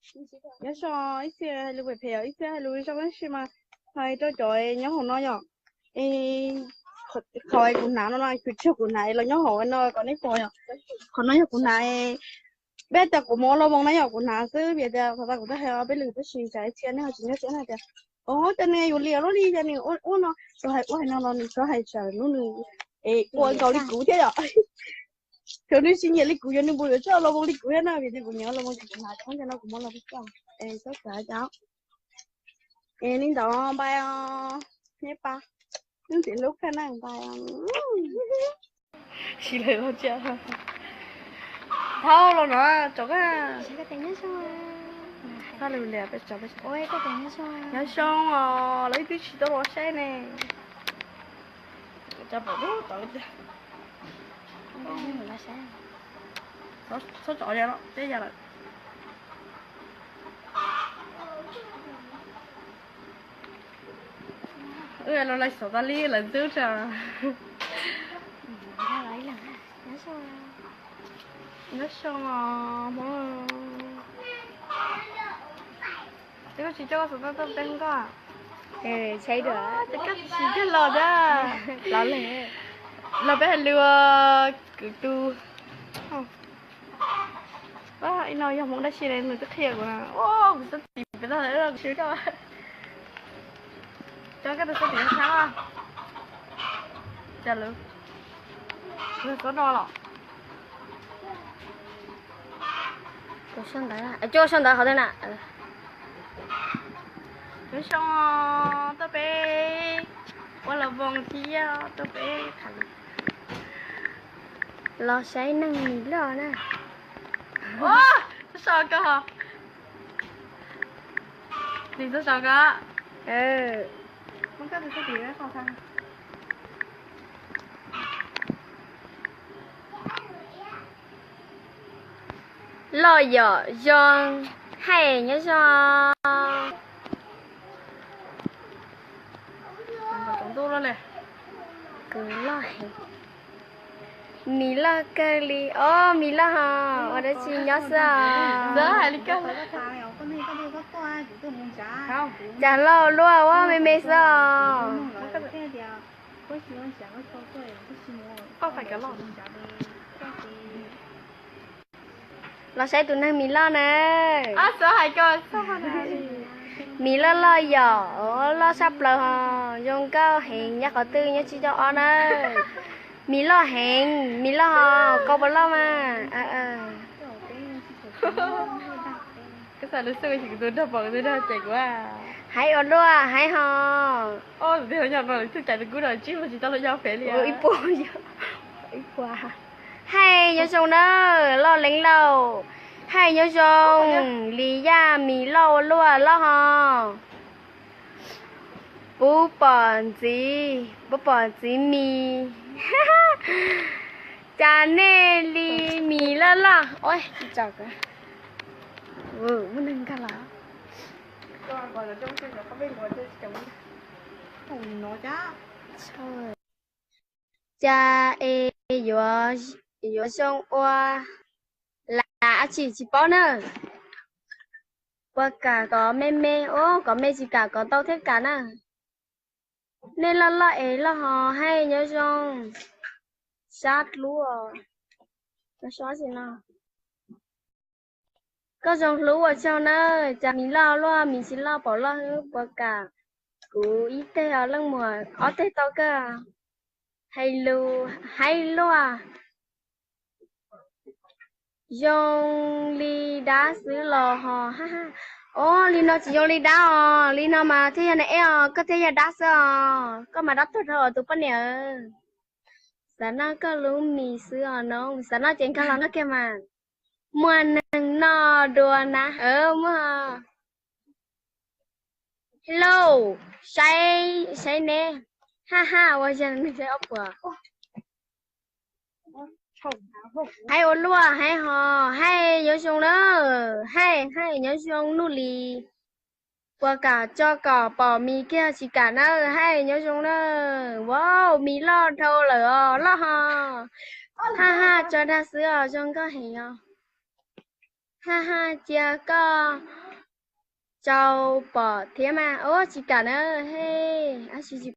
Nyob zoo ib txhia hais lus phem phem, ib txhia hais lus zoo tab sis mas hais rau cov nyob hauv no yom. Qhov kuv hnav no no, kuv tsuag kuv hnav los nyob hauv no kom nej pom yom. Qhov no yog kuv hnav, peb tias kuv mus ua los voos na yom, kuv hnav xwb vim tias qhov tas kuv twb hais peb lwm tab sis tsam ib txhia nej ho tsis nyob siab na tias, o, cov nws yuav liam luaj li, cov nws ua no, txhob hais ua hais no los nws txhob hais tsam hnub nws ua nkaus li kuv thiab yom. Thaum nws tsis nyiam li kuv yog nws puas yuav tsis los voos li kuv thiab na, vim tias kuv nyiam los voos ces kuv hnav cov no kuv muab los pub koj es txhob xav cas. Es li ntawd npais os, neb pab, neb ntxim hlub kawg na, npais os. Sis lawv los tsia, thauj los no tso, nyob zoo os, lawv ib tug tsis tau los saib ne. Txhob tso, teb ya lawm. Wb los lais xov tas li lawv ntxub tso. Nyob zoo os Hmoob. Twb koj tsis coj koj xov tooj tuaj peb hoob koj. Ces koj tsis coj los thiab. Los peb hais lus kwv tu. Ib no yog Hmoob dab tsi ne, nws twb qhia kuv na. Kuv xob tim pem tag, kuv swb coj. Cov koj tus xob tim thab. Cas lawv, lawv xob no los. Coj sau ntawv qhov twg na? Nyob zoo, tuaj peb ua los voos thiab tuaj peb tham, los saib neeg mis loj na. Txhob so koj, tis txhob so koj. Loj yom, zoo, hais nyob zoo. Kuv loj heev. Mis loj kawg li os, mis loj hos ua dab tsi nyob xwb os? Cas loj luaj ua me me xwb os. Los saib tus neeg mis loj na. Mis loj loj yom, loj sab plaws hos zoo nkauj heev, nyob qhov twg nyob tsib caug ob na. Mis loj heev, mis loj hos koj puas loj mas? Hais ua luaj, hais hos. Ib puas, hais nyob zoo na, loj leev lauj. Hais nyob zoo, li yaj mis loj ua luaj loj hos. Puab pom ntxiv, puab pom ntxiv mis. Cas nej li mis loj loj. Muaj neeg nkag los. Cas es yuav zoo ua lam dab tsi tsis paub na. Puas kam kom me me, ua kom me tsis kam kom ntau thiaj kam na. Nej loj loj es loj hos, hais nyob zoo. Sab dluab, koj zoo hlub ua tsaug na. Cas mis loj luaj, mis tsis loj pom loj hwb, puas kam kuv ib teg os leej muam, ob teg tau kawg. Hais lus, hais luaj. Zoo li dab xwb los hos. Ob, li no tsis zoo li dab os, li no mas thiaj yog nais eb os, koj thiaj yog dab xwb os, koj mas dab tuag dhau os tus poj niam. Xav noj koj lub mis xwb os no, xav noj ces nkag los noj kiag mas. Muaj neeg noj dua na, muaj. Hello, saib, saib neb. Ha ha, ua zag neeg saib ob puas. Hais ua luaj, hais hos, hais nyob zoo na. Hais, hais nyob zoo Nuj Lis. Puas kam tso kom pom mis kiag tsis kam na, hais nyob zoo na. Wow, mis loj dhau lawm os, loj hos. Ha ha, tso dag xwb os, zoo nkauj heev os. Ha ha, cia koj Tau pom thiab mas, ua tsis kam na, hej, ab tsi tsis